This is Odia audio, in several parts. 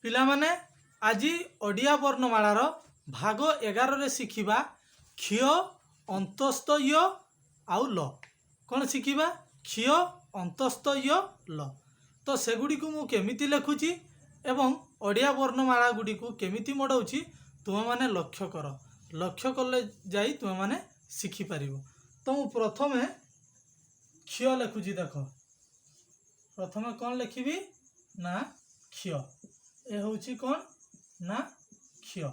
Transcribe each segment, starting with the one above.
ପିଲାମାନେ, ଆଜି ଓଡ଼ିଆ ବର୍ଣ୍ଣମାଳାର ଭାଗ 11ରେ ଶିଖିବା ଖିଅ, ଅନ୍ତସ୍ଥ ୟ ଆଉ ଲ। କ'ଣ ଶିଖିବା? ଖିଅ, ଅନ୍ତସ୍ଥ ୟ, ଲ। ତ ସେଗୁଡ଼ିକୁ ମୁଁ କେମିତି ଲେଖୁଛି ଏବଂ ଓଡ଼ିଆ ବର୍ଣ୍ଣମାଳା ଗୁଡ଼ିକୁ କେମିତି ମଡ଼ଉଛି, ତୁମେମାନେ ଲକ୍ଷ୍ୟ କର। ଲକ୍ଷ୍ୟ କଲେ ଯାଇ ତୁମେମାନେ ଶିଖିପାରିବ। ତ ମୁଁ ପ୍ରଥମେ ଖିଅ ଲେଖୁଛି, ଦେଖ। ପ୍ରଥମେ କ'ଣ ଲେଖିବି ନା ଖିଅ। ଏ ହେଉଛି କ'ଣ ନା ଖିଅ।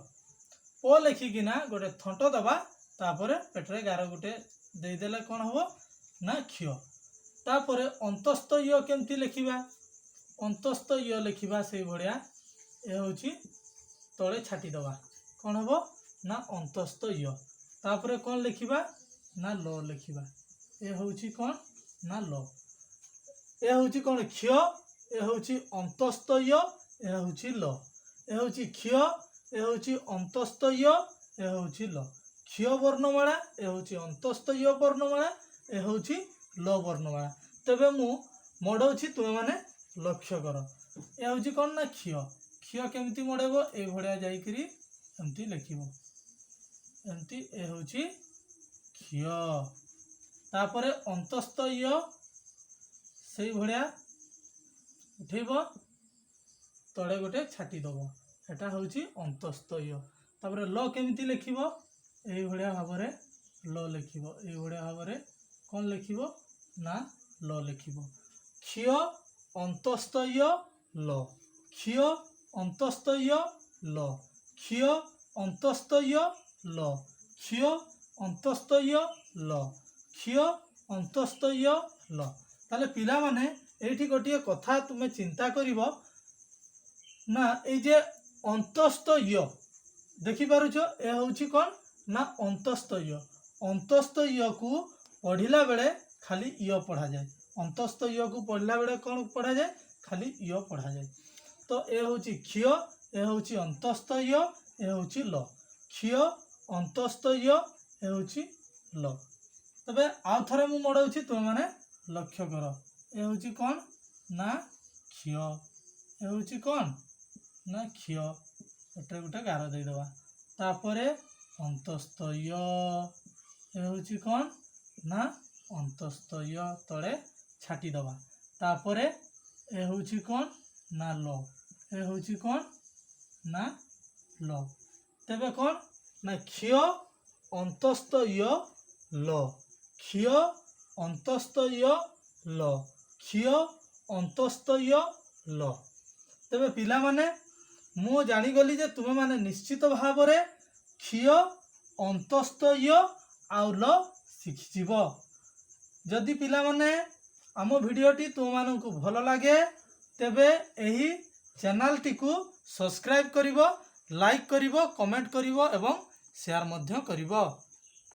ଓ ଲେଖିକିନା ଗୋଟେ ଥଣ୍ଟ ଦେବା, ତାପରେ ପେଟରେ ଗାର ଗୋଟେ ଦେଇଦେଲେ କ'ଣ ହେବ ନା ଖିଅ। ତାପରେ ଅନ୍ତସ୍ଥ ୟ କେମିତି ଲେଖିବା? ଅନ୍ତସ୍ଥ ୟ ଲେଖିବା ସେଇଭଳିଆ। ଏ ହେଉଛି ତଳେ ଛାଟିଦେବା, କ'ଣ ହେବ ନା ଅନ୍ତସ୍ଥ ୟ। ତାପରେ କ'ଣ ଲେଖିବା ନା ଲ ଲେଖିବା। ଏ ହେଉଛି କ'ଣ ନା ଲ। ଏ ହେଉଛି କ'ଣ? ଖିଅ। ଏ ହେଉଛି ଅନ୍ତସ୍ଥ ୟ, ଏ ହେଉଛି ଲ। ଏ ହେଉଛି ଖିଅ, ଏ ହେଉଛି ଅନ୍ତସ୍ଥ ୟ, ଏ ହେଉଛି ଲ। ଖିଅ ବର୍ଣ୍ଣମାଳା, ଏ ହେଉଛି ଅନ୍ତସ୍ଥ ୟ ବର୍ଣ୍ଣମାଳା, ଏ ହେଉଛି ଲ ବର୍ଣ୍ଣମାଳା। ତେବେ ମୁଁ ମଡ଼ଉଛି, ତୁମେମାନେ ଲକ୍ଷ୍ୟ କର। ଏ ହେଉଛି କ'ଣ ନା ଖିଅ। ଖିଅ କେମିତି ମଡ଼େଇବ? ଏଇଭଳିଆ ଯାଇକିରି ଏମିତି ଲେଖିବ, ଏମିତି। ଏ ହେଉଛି ଖିଅ। ତାପରେ ଅନ୍ତସ୍ଥ ୟ ସେଇଭଳିଆ ଉଠେଇବ, ତଳେ ଗୋଟେ ଛାଟି ଦେବ। ଏଟା ହେଉଛି ଅନ୍ତସ୍ଥ ୟ। ତାପରେ ଲ କେମିତି ଲେଖିବ? ଏଇଭଳିଆ ଭାବରେ ଲ ଲେଖିବ। ଏଇଭଳିଆ ଭାବରେ କ'ଣ ଲେଖିବ ନା ଲ ଲେଖିବ। ଖିଅ, ଅନ୍ତସ୍ଥ ୟ, ଲ। ଖିଅ, ଅନ୍ତସ୍ଥ ୟ, ଲ। ଖିଅ, ଅନ୍ତସ୍ଥ ୟ, ଲ। ଖିଅ, ଅନ୍ତସ୍ଥ ୟ, ଲ। ଖିଅ, ଅନ୍ତସ୍ଥ ୟ, ଲ। ତାହେଲେ ପିଲାମାନେ, ଏଇଠି ଗୋଟିଏ କଥା ତୁମେ ଚିନ୍ତା କରିବ ନା, ଏଇ ଯେ ଅନ୍ତସ୍ଥ ୟ ଦେଖିପାରୁଛ, ଏ ହେଉଛି କ'ଣ ନା ଅନ୍ତସ୍ଥ ୟ। ଅନ୍ତସ୍ଥ ୟକୁ ପଢ଼ିଲା ବେଳେ ଖାଲି ୟ ପଢ଼ାଯାଏ। ଅନ୍ତସ୍ଥ ୟକୁ ପଢ଼ିଲା ବେଳେ କ'ଣ ପଢ଼ାଯାଏ? ଖାଲି ୟ ପଢ଼ାଯାଏ। ତ ଏ ହେଉଛି ଖିଅ, ଏ ହେଉଛି ଅନ୍ତସ୍ଥ ୟ, ଏ ହେଉଛି ଲ। ଖିଅ, ଅନ୍ତସ୍ଥ ୟ, ଏ ହେଉଛି ଲ। ତେବେ ଆଉ ଥରେ ମୁଁ ମଡ଼ଉଛି, ତୁମେମାନେ ଲକ୍ଷ୍ୟ କର। ଏ ହେଉଛି କ'ଣ ନା ଖିଅ। ଏ ହେଉଛି କ'ଣ ନା ଖିଅ। ଏଠାରେ ଗୋଟେ ଗାର ଦେଇଦେବା। ତାପରେ ଅନ୍ତସ୍ଥ ୟ, ଏ ହେଉଛି କ'ଣ ନା ଅନ୍ତସ୍ଥ ୟ, ତଳେ ଛାଟିଦେବା। ତାପରେ ଏ ହେଉଛି କ'ଣ ନା ଲ। ଏ ହେଉଛି କ'ଣ ନା ଲ। ତେବେ କ'ଣ ନା ଖିଅ, ଅନ୍ତସ୍ଥ ୟ, ଲ। ଖିଅ, ଅନ୍ତସ୍ଥ ୟ, ଲ। ଖିଅ, ଅନ୍ତସ୍ଥ ୟ, ଲ। ତେବେ ପିଲାମାନେ, ମୁଁ ଜାଣିଗଲି ଯେ ତୁମେମାନେ ନିଶ୍ଚିତ ଭାବରେ ଖିଅ, ଅନ୍ତସ୍ଥ ୟ ଆଉ ଲ ଶିଖିଯିବ। ଯଦି ପିଲାମାନେ, ଆମ ଭିଡ଼ିଓଟି ତୁମମାନଙ୍କୁ ଭଲ ଲାଗେ, ତେବେ ଏହି ଚ୍ୟାନେଲଟିକୁ ସବସ୍କ୍ରାଇବ୍ କରିବ, ଲାଇକ୍ କରିବ, କମେଣ୍ଟ କରିବ ଏବଂ ସେୟାର ମଧ୍ୟ କରିବ।